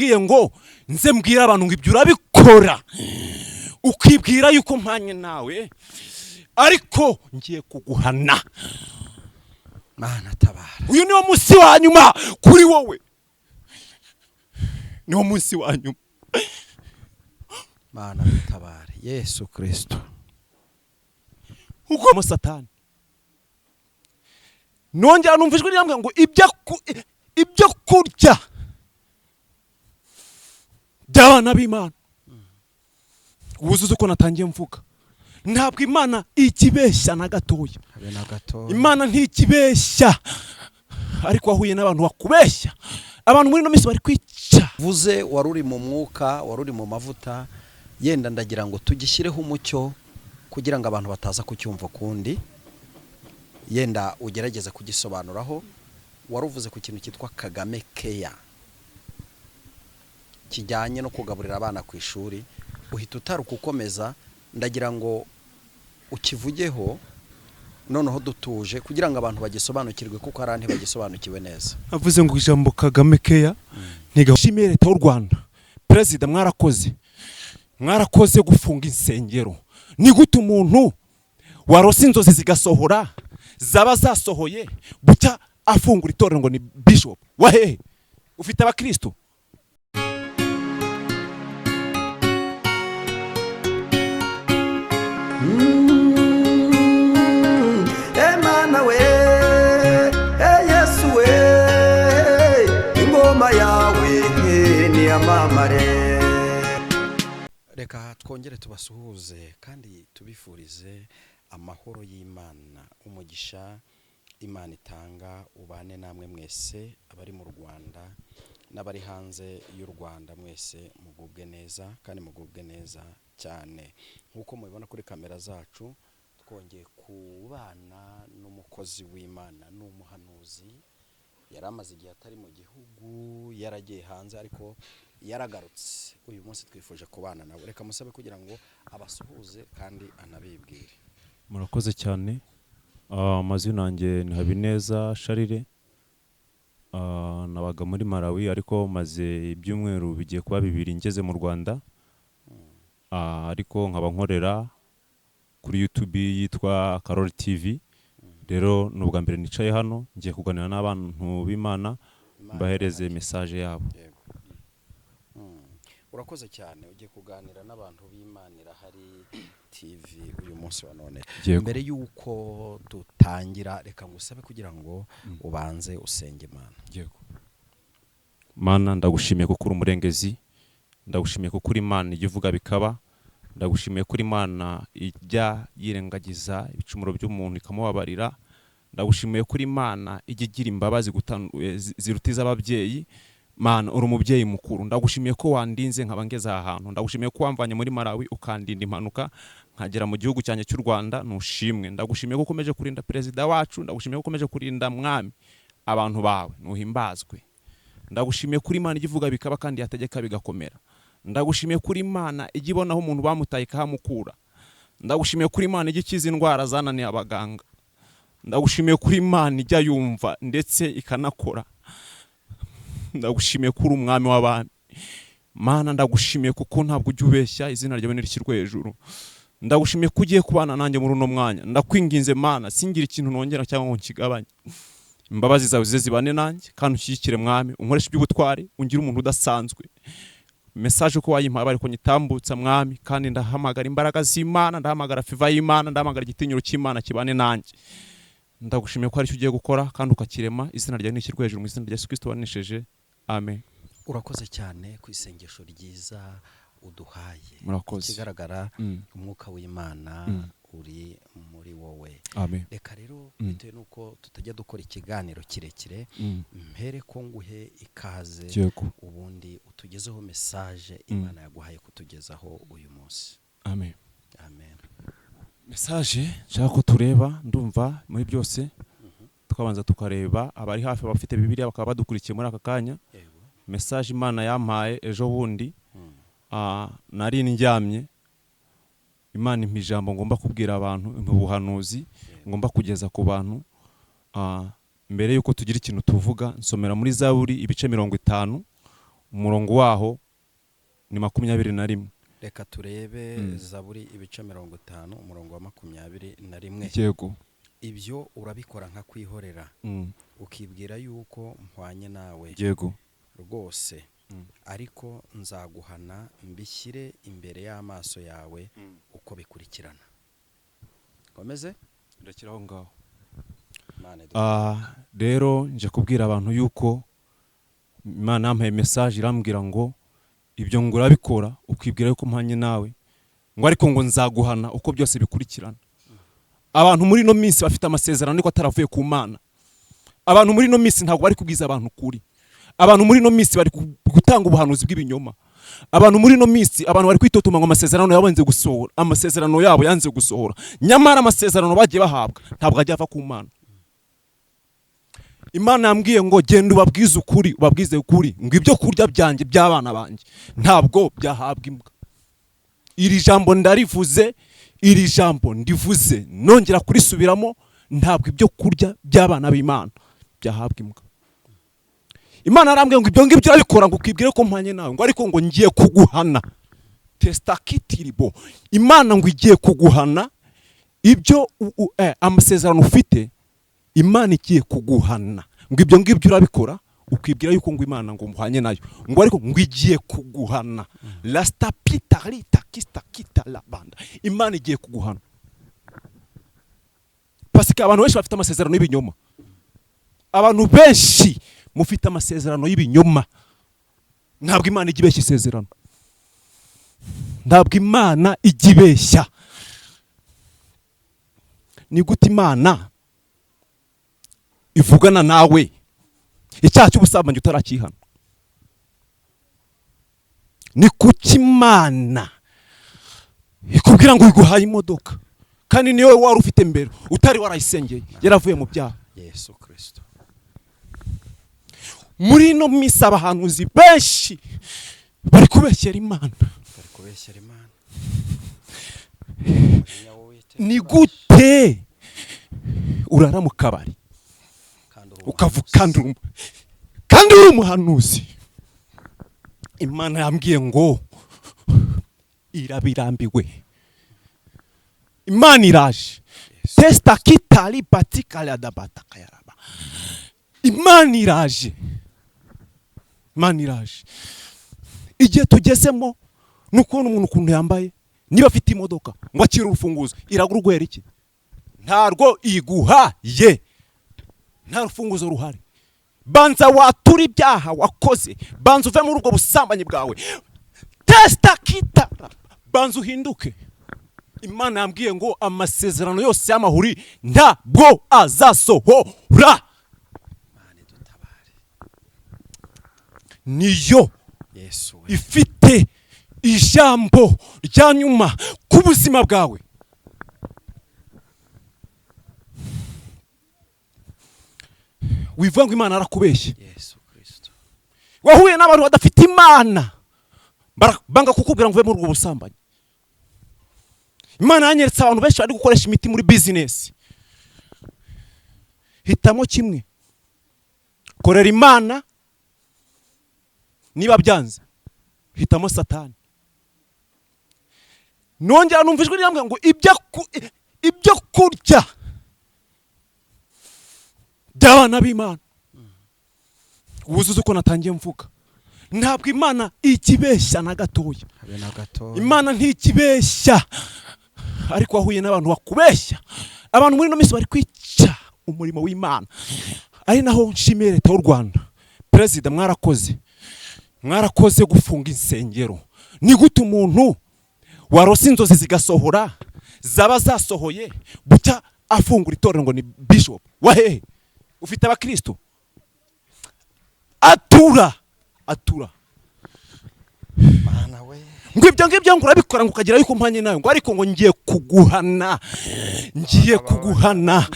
Bwiye ngo nze mbwire abantu ngo ibyo urabikora, ukibwira yuko mpanye nawe, ariko ngiye kuguhana. Mana, tabara. Uyu niwo munsi wa nyuma kuri wowe, niwo munsi wa nyuma. Mana, tabara, Yesu Kirisito. Ubwo Satani nongera numva ijwi ryambwira ngo ibyo kurya by'abana b'Imana wuzuze. Uko natangiye mvuga, ntabwo Imana ikibeshya na gatoya. Habe na gato. Imana ntikibeshya, ariko wahuye n'abantu bakubeshya. Abantu muri ino minsi bari kwica. Vuze wari uri mu mwuka, wari uri mu mavuta. Yenda ndagira ngo tugishyireho umucyo kugira ngo abantu bataza kucyumva ukundi. Yenda ugerageze kugisobanuraho. Wari uvuze ku kintu cyitwa Kagame Care, kijyanye no kugaburira abana ku ishuri, uhita utaruka ukomeza. Ndagira ngo ukivugeho noneho dutuje, kugira ngo abantu bagisobanukirwe, kuko hari ntibagisobanukiwe neza. Avuze ngo ijambo Kagame Care ntigashimiye leta y'u Rwanda. Perezida, mwarakoze, mwarakoze gufunga insengero. Ni gute umuntu warose inzozi zigasohora, zaba zasohoye, bucya afungura itorero ngo ni bishop wahehe, ufite abakristo? Emana we, e Yesu we, ingoma yawe niyamamare. Reka twongere tubasuhuze kandi tubifurize amahoro y'Imana, umugisha Imana itanga ubane namwe mwese, abari mu Rwanda n'abari hanze y'u Rwanda. Mwese mugubwe neza kandi mugubwe neza cyane. Nk'uko mubibona kuri kamera zacu, twongeye kubana n'umukozi w'Imana, ni umuhanuzi. Yari amaze igihe atari mu gihugu, yaragiye hanze, ariko yaragarutse. Uyu munsi twifuje kubana nawe. Reka musabe kugira ngo abasuhuze kandi anabibwire. Murakoze cyane. Amazina yanjye ni Habineza Sharire. Nabaga muri Malawi, ariko maze ibyumweru bigiye kuba 2 ngeze mu Rwanda. Ariko nkaba nkorera kuri YouTube yitwa Karoli TV. Rero ni ubwa mbere nicaye hano, ngiye kuganira n'abantu b'Imana, Imana mbahereze irahari. message yabo. Yego. Urakoze cyane. Ugiye kuganira n'abantu b'Imana Irahari TV uyu munsi wa none. Yego. Mbere y'uko dutangira, reka ngusabe kugira ngo ubanze usenge Imana. Yego. Mana, ndagushimiye kuko uri umurengezi, ndagushimiye kuko uri Imana ijya ivuga bikaba, ndagushimiye ko uri Imana ijya yirengagiza ibicumuro by'umuntu ikamubabarira, ndagushimiye ko uri Imana ijya igira imbabazi ziruta iz'ababyeyi. Mana, uri umubyeyi mukuru. Ndagushimiye ko wandinze nkaba ngeze aha hantu. Ndagushimiye ko wamvanye muri Malawi, ukandinda impanuka, nkagera mu gihugu cyanjye cy'u Rwanda. Nushimwe. Ndagushimiye ko ukomeje kurinda perezida wacu. Ndagushimiye ko ukomeje kurinda, Mwami, abantu bawe. Nuhimbazwe. Ndagushimiye kuri Imana ijya ivuga bikaba kandi yategeka bigakomera. Ndagushimiye kuri Imana ijya ibona aho umuntu bamutaye ikahamukura. Ndagushimiye kuri Imana ijya ikiza indwara zananiye abaganga. Ndagushimiye kuri Imana ijya yumva ndetse ikanakora. Ndagushimiye kuri umwami w'abami. Mana, ndagushimiye kuko ntabwo ujya ubeshya. Izina ryawe nirishyirwe hejuru. Ndagushimiye ko ugiye kubana nanjye muri uno mwanya. Ndakwinginze Mana, singire ikintu nongera cyangwa ngo nkigabanye. Imbabazi zawe zize zibane nanjye kandi unshyigikire, Mwami. Unkoreshe iby'ubutwari, ungire umuntu udasanzwe. Message uko wayimpaye ariko nyitambutsa, Mwami. Kandi ndahamagara imbaraga z'Imana, ndahamagara favor y'Imana, ndahamagara igitinyiro cy'Imana kibane nanjye. Ndagushimiye ko hari icyo ugiye gukora kandi ukakirema. Izina ryawe nishyirwe hejuru. Mu izina rya Yesu Kristo wanesheje, amen. Urakoze cyane ku isengesho ryiza uduhaye. Murakoze. Ikigaragara, umwuka w'Imana uri muri wowe. Amen. Reka rero, bitewe n'uko tutajya dukora ikiganiro kirekire, mpere ko nguhe ikaze, ubundi utugezeho message Imana yaguhaye kutugezaho uyu munsi. Amen. Amen. Message nshaka ko tureba, ndumva muri byose twabanza tukareba abari hafi, abafite Bibiliya bakaba badukurikiye muri aka kanya. Message Imana yampaye ejo bundi, nari ndyamye, Imana impa ijambo ngomba kubwira abantu, impa ubuhanuzi ngomba kugeza ku bantu. Mbere yuko tugira ikintu tuvuga, nsomera muri Zaburi ibice 50. Umurongo waho ni 21. Reka turebe. Zaburi ibice 50, umurongo wa 21. Yego. Ibyo urabikora nka kwihorera, ukibwira yuko mpwanye nawe. Rwose, ariko nzaguhana, mbishyire imbere y'amaso yawe uko bikurikirana. Komeze. Ndakira aho ngaho. Imana. Rero nje kubwira abantu yuko Imana yampaye message, irambwira ngo ibyo ngo urabikora ukibwira yuko mpanye nawe, ngo ariko ngo nzaguhana uko byose bikurikirana. Abantu muri ino minsi bafite amasezerano ariko ataravuye ku Mana. Abantu muri ino minsi ntabwo bari kubwiza abantu ukuri. Abantu muri ino minsi bari gutanga ubuhanuzi bw'ibinyoma. Abantu muri ino minsi, abantu bari kwitotuma ngo amasezerano yabo yanze gusohora, amasezerano yabo yanze gusohora, nyamara amasezerano bagiye bahabwa ntabwo ajya ava ku Mana. Imana yambwiye ngo genda ubabwize ukuri, ubabwize ukuri ngo ibyo kurya byanjye, by'abana banjye, ntabwo byahabwa imbwa. Iri jambo ndarivuze, iri jambo ndivuze nongera kurisubiramo: ntabwo ibyo kurya by'abana b'Imana byahabwa imbwa. Imana arambwiye ngo ibyo ngibyo urabikora ngo ukibwire ko mpanye nawe, ngo ariko ngo ngiye kuguhana. Testakitiribo. Imana ngo igiye kuguhana ibyo amasezerano ufite. Imana igiye kuguhana ngo ibyo ngibyo urabikora ukibwira yuko ngo Imana ngo muhanye nayo, ngo ariko ngo igiye kuguhana. Rastapita kista labanda. Imana igiye kuguhana pasika. Abantu benshi bafite amasezerano y'ibinyoma. Abantu benshi mufite amasezerano y'ibinyoma. Ntabwo Imana ijya ibeshya isezerano, ntabwo Imana ijya ibeshya. Ni gute Imana ivugana nawe icyaha cy'ubusambanyi utarakihana? Ni kuki Imana ikubwira ngo iguhaye imodoka kandi niyo wari ufite mbere utari warayisengeye, yaravuye mu byaha? Yesu Kirisito. Muri ino minsi abahanuzi benshi bari kubeshyera Imana. Bari kubeshyera Imana. Umujinya w'Uwiteka. Ni gute urara mu kabari kandi uri ukavuga umuhanuzi. Kandi uri umuhanuzi? Imana yambwiye ngo irabirambiwe. Imana iraje. Yesu. Testa kitali batikaladabata. Imana iraje, Imana iraje. Igihe tugezemo ni ukubona umuntu ukuntu yambaye, niba afite imodoka, ngo akire urufunguzo. Iragura iki? Ntarwo iguhaye, nta rufunguzo ruhari. Banza watura ibyaha wakoze, banza uve muri ubwo busambanyi bwawe. Tesita kitara, banza uhinduke. Imana yambwiye ngo amasezerano yose y'amahuri ntabwo azasohora. Imana idutabare. Niyo Yesu we. ifite ijambo rya nyuma ku buzima bwawe. Wivuga ngo Imana arakubeshye. Yesu Kirisito. Wahuye n'abantu badafite Imana, banga kukubwira ngo uve muri ubwo busambanyi. Imana yanyeretse abantu benshi bari gukoresha imiti muri bizinesi. Hitamo kimwe: korera Imana, niba byanze hitamo Satani. Nongera numva ijwi ryambwira ngo ibyo kurya by'abana b'Imana. Wuzuze uko natangiye mvuga: ntabwo Imana ikibeshya na gatoya. Habe na gatoya. Imana ntikibeshya, ariko wahuye n'abantu bakubeshya. Abantu muri ino minsi bari kwica umurimo w'Imana, ari naho nshimiye leta y'u Rwanda, perezida, mwarakoze, mwarakoze gufunga insengero. Ni gute umuntu warose inzozi zigasohora, zaba zasohoye, bucya afungura itorero ngo ni bishop wa hehe? Ufite abakristo? Atura, atura. Mana we. Ngo ibyo ngibyo ngo urabikora ngo ukagira yuko mpanye nawe, ngo ariko ngo ngiye kuguhana, ngiye kuguhana,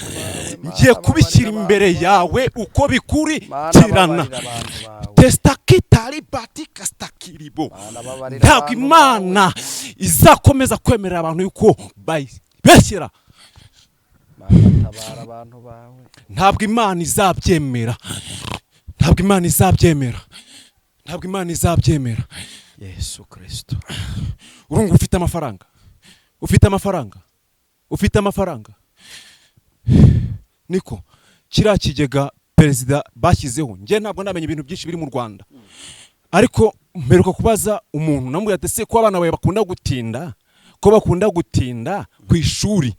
ngiye kubishyira imbere yawe uko Mana, bikurikirana. babarira abantu bawe. Testakitari batikastakiribo. Mana, babarira Ntabwo abantu Imana izakomeza kwemerera abantu yuko bayibeshyera. Mana, tabara abantu bawe. Ntabwo Imana izabyemera, ntabwo Imana izabyemera. Ntabwo Imana izabyemera. Yesu Kirisito. Urumva ufite amafaranga, ufite amafaranga, ufite amafaranga. Niko kiriya kigega perezida bashyizeho, njye ntabwo ndamenya ibintu byinshi biri mu Rwanda, ariko mperuka kubaza umuntu, namubwira ati: "Se ko abana bawe bakunda gutinda, ko bakunda gutinda ku ishuri,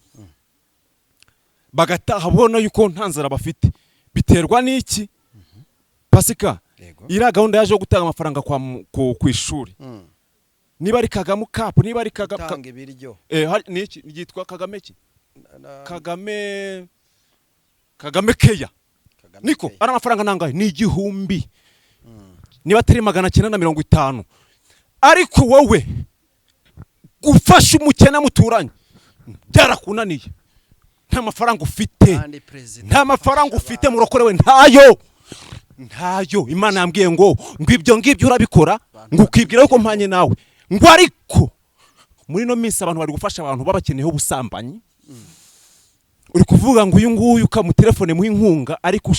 bagataha ubona yuko nta nzara bafite, biterwa n'iki?" Pasika, iriya gahunda yaje yo gutanga amafaranga ku ishuri, niba ari Kagame Cup, niba ari Kagame Gutanga ibiryo. Ni iki ryitwa Kagame ki? Na- Kagame, Kagame Care. Kagame Niko. Care. Ari amafaranga nangahe? Ni 1000, niba atari 950. Ariko wowe gufasha umukene muturanye byarakunaniye, nta mafaranga ufite. Kandi perezida Nta mafaranga afasha ufite. abantu. Murokorewe, ntayo, ntayo. Imana yambwiye ngo ibyo ngibyo urabikora, ngo ukibwira yuko mpanye nawe, ngo ariko muri ino minsi abantu bari gufasha abantu babakeneyeho ubusambanyi. Uri kuvuga ngo uyu nguyu ukamutelefone muha inkunga, ariko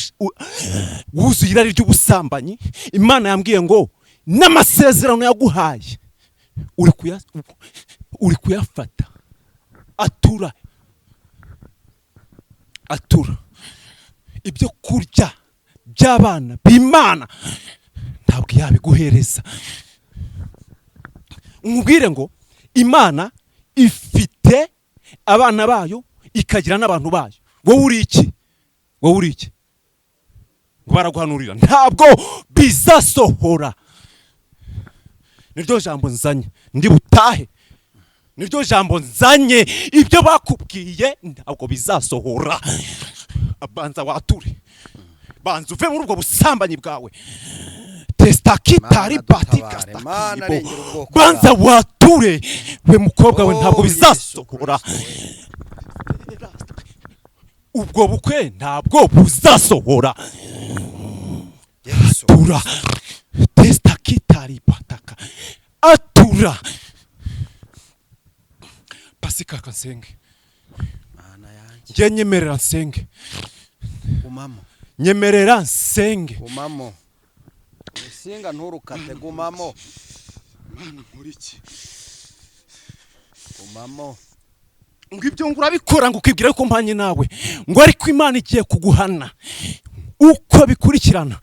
wuzuye irari ry'ubusambanyi. Imana yambwiye ngo n'amasezerano yaguhaye uri kuyafata. Atura, atura ibyo kurya by'abana b'Imana, ntabwo yabiguhereza. Nkubwire ngo Imana ifite abana bayo, ikagira n'abantu bayo. Wowe uri iki? Wowe uri iki? Ngo baraguhanurira, ntabwo bizasohora. Niryo jambo nzanye, ndi butahe, niryo jambo nzanye. Ibyo bakubwiye ntabwo bizasohora. Banza wature, banza uve muri ubwo busambanyi bwawe. Testakitari Mana bati dutabare, Mana kastakibo. rengera ubwoko Banza bwawe. wature, we mukobwa we, ntabwo Oh, Yesu bizasohora. Kristo we. Ubwo bukwe ntabwo buzasohora. Yesu. Atura, testakitari bataka, atura. Pasika, kansenge. Mana yanjye. Njye nyemerera nsenge. Gumamo. Nyemerera nsenge. Gumamo urusinga, nturukate, gumamo. Mana, nkora iki? Gumamo. Ngo ibyo ngo urabikora, ngo ukibwira ko mpanye nawe, ngo ariko Imana igiye kuguhana uko bikurikirana.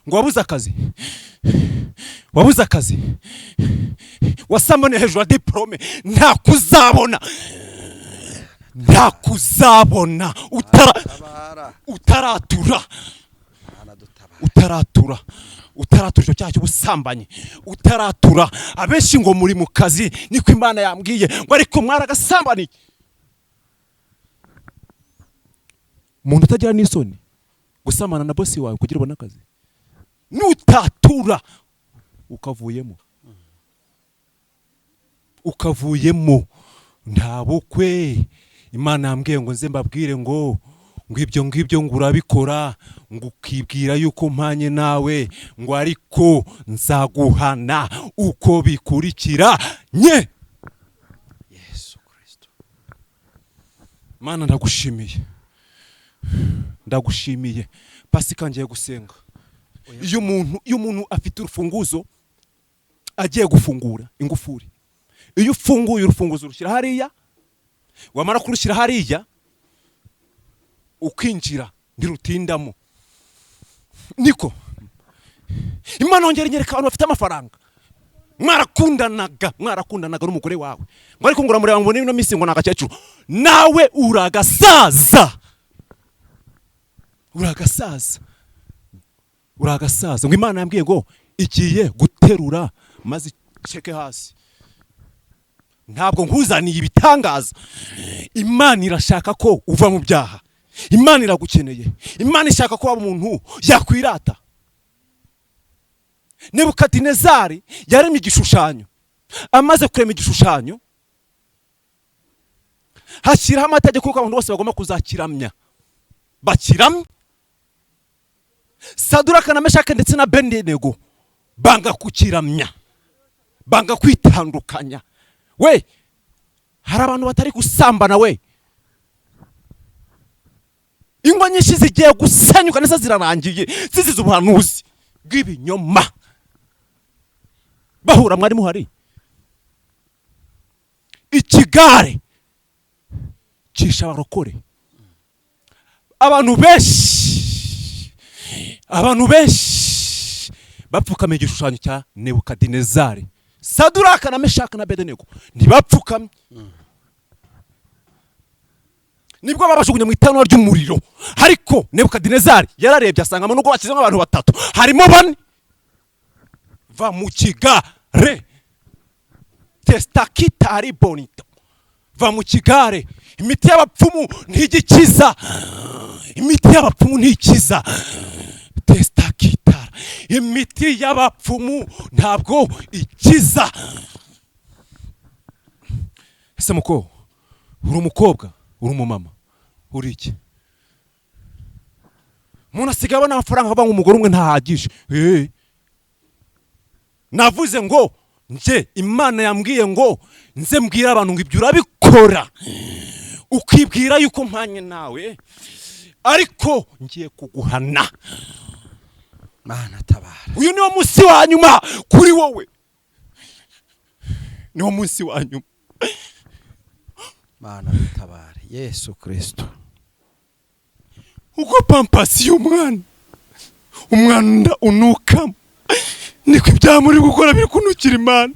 Ngo wabuze akazi, wabuze akazi, wasamane hejuru ya diporome, nta kuzabona, nta kuzabona utara Tabara. utaratura. Mana dutabara. Utaratura, utaratura icyo cyaha cy'ubusambanyi, utaratura. Abenshi ngo muri mu kazi, niko Imana yambwiye, ngo ariko mwaragasambaniye. Umuntu utagira n'isoni gusambana na bosi wawe kugira ubone akazi, nutatura ukavuyemo, ukavuyemo, nta bukwe. Imana yambwiye ngo nze mbabwire ngo ibyo ngibyo ngo urabikora, ngo ukibwira yuko mpanye nawe, ngo ariko nzaguhana uko bikurikira nye. Yesu Kristo. Mana, ndagushimiye, ndagushimiye. Pasika, ngiye gusenga. Iyo umuntu afite urufunguzo agiye gufungura ingufuri, iyo ufunguye urufunguzo urushyira hariya, wamara kurushyira hariya ukinjira, ntirutindamo. Niko Imana yongera inyereka abantu bafite amafaranga, mwarakundanaga, mwarakundanaga n'umugore wawe, ngo ariko ngo uramureba ngo ino minsi ngo ni agakecuru, nawe uragasaza, uragasaza, uragasaza. Ngo Imana yambwiye ngo igiye guterura maze iceke hasi. Ntabwo nkuzaniye ibitangaza. Imana irashaka ko uva mu byaha. Imana iragukeneye. Imana ishaka ko waba umuntu yakwirata. Nebukadinezari yaremye igishushanyo. Amaze kurema igishushanyo, hashyiraho amategeko y'uko abantu bose bagomba kuzakiramya, bakiramya. Saduraka na Meshake ndetse na Bedenego banga kukiramya, banga kwitandukanya. We, hari abantu batari gusambana. We, ingo nyinshi zigiye gusenyuka ndetse zirarangiye zizize ubuhanuzi bw'ibinyoma. Bahura mwari muhari? Ikigare kisha abarokore. Abantu benshi, abantu benshi bapfukamiye igishushanyo cya Nebukadinezari. Saduraka na Meshaka na Abedenego ntibapfukamye, nibwo babajugunya mu itanura ry'umuriro. Ariko Nebukadinezari yararebye asangamo, nubwo bashyizemo abantu batatu, harimo bane. Va mu kigare, testakitari bonito, va mu kigare. Imiti y'abapfumu ntigikiza, imiti y'abapfumu ntikiza. Testakitara, imiti y'abapfumu ntabwo ikiza. Ese muko uri umukobwa, uri umumama, uri iki? Umuntu asigaye abona amafaranga avuga ngo umugore umwe ntahagije. Navuze ngo nje Imana yambwiye ngo nze mbwire abantu ngo ibyo urabikora ukibwira yuko mpanye nawe, ariko ngiye kuguhana. Mana, tabara. Uyu niwo munsi wa nyuma kuri wowe, niwo munsi wa nyuma. Mana, dutabare, Yesu Kirisito. Uko pampasi y'umwana, umwanda unukamo, niko ibyaha muri gukora biri kunukira Imana.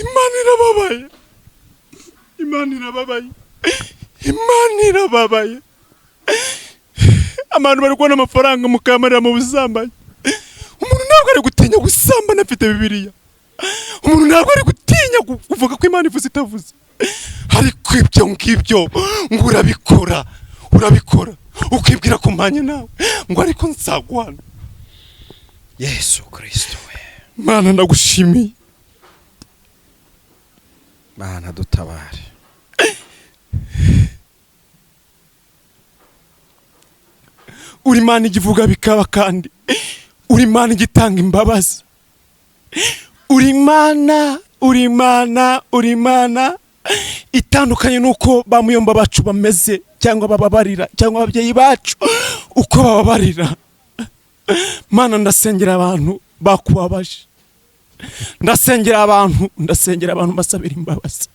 Imana irababaye, Imana irababaye, Imana irababaye. Abantu bari kubona amafaranga mukayamarira mu busambanyi. Umuntu ntabwo ari gutinya gusambana afite Bibiliya. Umuntu ntabwo ari gutinya kuvuga ko Imana ivuze itavuze, ariko ibyo ngibyo ngo urabikora, urabikora ukibwira ko mpanye nawe, ngo ariko nzaguhana. Yesu Kirisito we. Mana, ndagushimiye. Mana, dutabare. Uri Imana igivuga bikaba, kandi uri Imana igitanga imbabazi. Uri Imana, uri Imana, uri Imana itandukanye n'uko ba muyomba bacu bameze, cyangwa bababarira, cyangwa ababyeyi bacu uko bababarira. Mana, ndasengera abantu bakubabaje, ndasengera abantu, ndasengera abantu basabira imbabazi.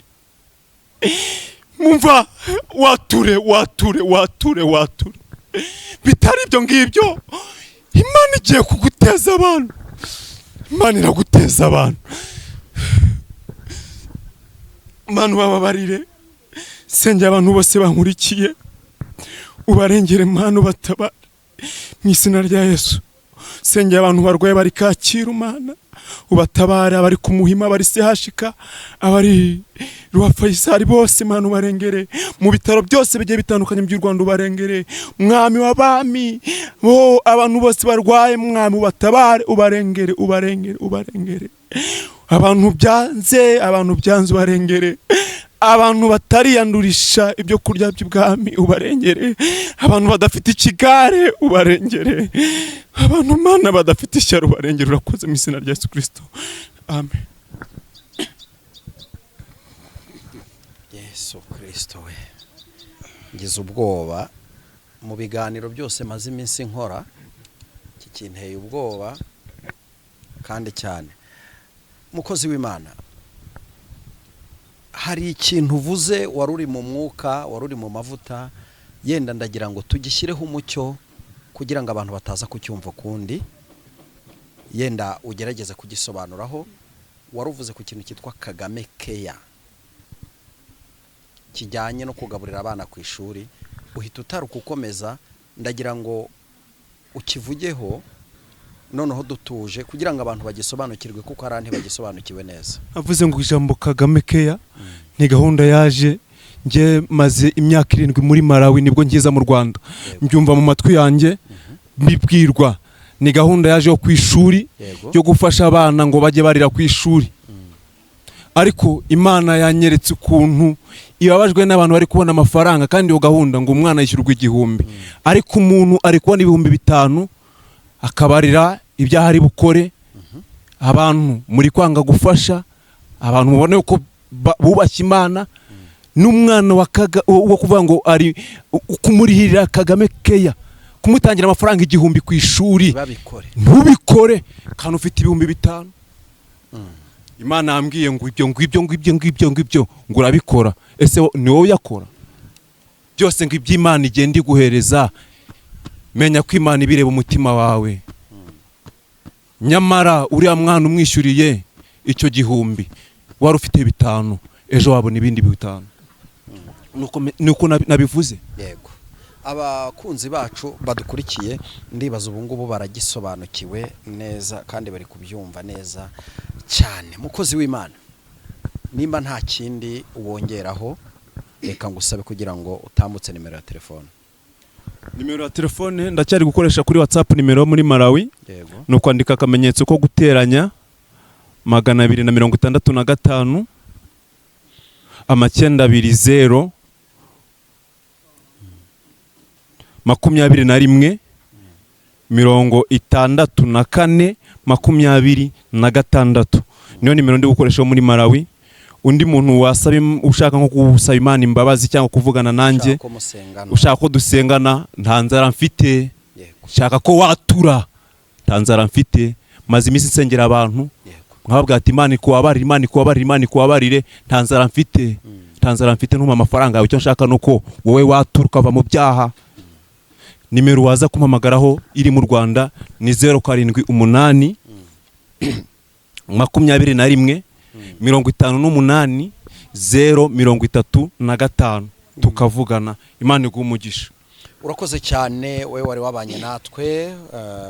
Mumva wature, wature, wature, wature. Bitari ibyo ngibyo, Imana igiye kuguteza abantu. Imana iraguteza abantu. Mana, ubababarire. Sengera abantu bose bankurikiye, ubarengere Mana, ubatabare mu izina rya Yesu. Sengera abantu barwaye bari Kacyiru, Mana, ubatabare. Abari ku Muhima, abari Sehashika, abari Rwa Faisal bose, Mana, ubarengere. Mu bitaro byose bigiye bitandukanye by'u Rwanda, ubarengere, Mwami w'abami. Bo abantu bose barwaye, Mwami, ubatabare, ubarengere, ubarengere, ubarengere. Abantu byanze, abantu byanze, ubarengere. Abantu batariyandurisha ibyo kurya by'ubwami, ubarengere. Abantu badafite ikigare, ubarengere. Abantu, Mana, badafite ishyari, ubarengere. Urakoze mu izina rya Yesu Kirisito, amen. Yesu Kirisito we, ngize ubwoba. Mu biganiro byose maze iminsi nkora, iki kinteye ubwoba kandi cyane. Mukozi w'Imana, hari ikintu uvuze, wari uri mu mwuka, wari uri mu mavuta, yenda ndagira ngo tugishyireho umucyo kugira ngo abantu bataza kucyumva ukundi, yenda ugerageze kugisobanuraho. Wari uvuze ku kintu cyitwa Kagame Keya kijyanye no kugaburira abana ku ishuri, uhita utaruka ukomeza. Ndagira ngo ukivugeho noneho dutuje kugira ngo abantu bagisobanukirwe, kuko hari ntibagisobanukiwe neza. Avuze ngo ijambo Kagame Keya ni gahunda yaje. Njye maze imyaka 7 muri Malawi, nibwo ngiza mu Rwanda. Mbyumva mu matwi yanjye mbibwirwa, ni gahunda yaje yo ku ishuri, yo gufasha abana ngo bajye barira ku ishuri. Ariko Imana yanyeretse ukuntu ibabajwe n'abantu bari kubona amafaranga, kandi iyo gahunda ngo umwana yishyurwa 1000, ariko umuntu ari kubona 5000 akabarira ibyaha ari bukore. Abantu muri kwanga gufasha abantu, mubone ko bubashye Imana. N'umwana wa wo kuvuga ngo ari kumurihirira Kagame Keya, kumutangira amafaranga 1000 ku ishuri, babikore. Ntubikore kandi ufite 5000. Imana yambwiye ngo ibyo, ngo ibyo, ngo ibyo, ngo ibyo, ngo ibyo, ngo urabikora. Ese ni wowe uyakora byose? Ngo iby'Imana igenda iguhereza, menya ko Imana ibireba umutima wawe. Nyamara uriya mwana umwishyuriye icyo 1000, wari ufite 5, ejo wabona ibindi 5. Nuko nabivuze. Yego, abakunzi bacu badukurikiye, ndibaza ubu ngubu baragisobanukiwe neza kandi bari kubyumva neza cyane. Mukozi w'Imana, nimba nta kindi wongeraho, reka ngusabe kugira ngo utambutse nimero ya telefone. Nimero ya telefone ndacyari gukoresha kuri WhatsApp, nimero yo muri Malawi. Ni ukwandika akamenyetso ko guteranya, 265 920 21 64 26. Niyo nimero ndi gukoresha yo muri Malawi. Undi muntu wasaba ushaka nko gusaba Imana imbabazi cyangwa kuvugana nanjye, ushaka ko musengana, ushaka ko dusengana, nta nzara mfite. Shaka ko watura, nta nzara mfite. Maze iminsi nsengera abantu, nkababwira ati: "Imana ikubabarire, Imana ikubabarire, Imana ikubabarire." Nta nzara mfite, nta nzara mfite. Ntuma amafaranga yawe, icyo nshaka ni uko wowe watura ukava mu byaha. Nimero waza kumpamagaraho iri mu Rwanda ni 078 21 58 0 35, tukavugana. Imana iguha umugisha. Urakoze cyane wowe wari wabanye natwe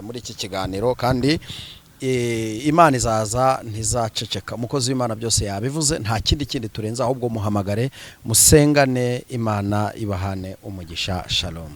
muri iki kiganiro, kandi Imana izaza, ntizaceceka. Umukozi w'Imana byose yabivuze, nta kindi kindi turenze, ahubwo muhamagare musengane. Imana ibahane umugisha. Shalom.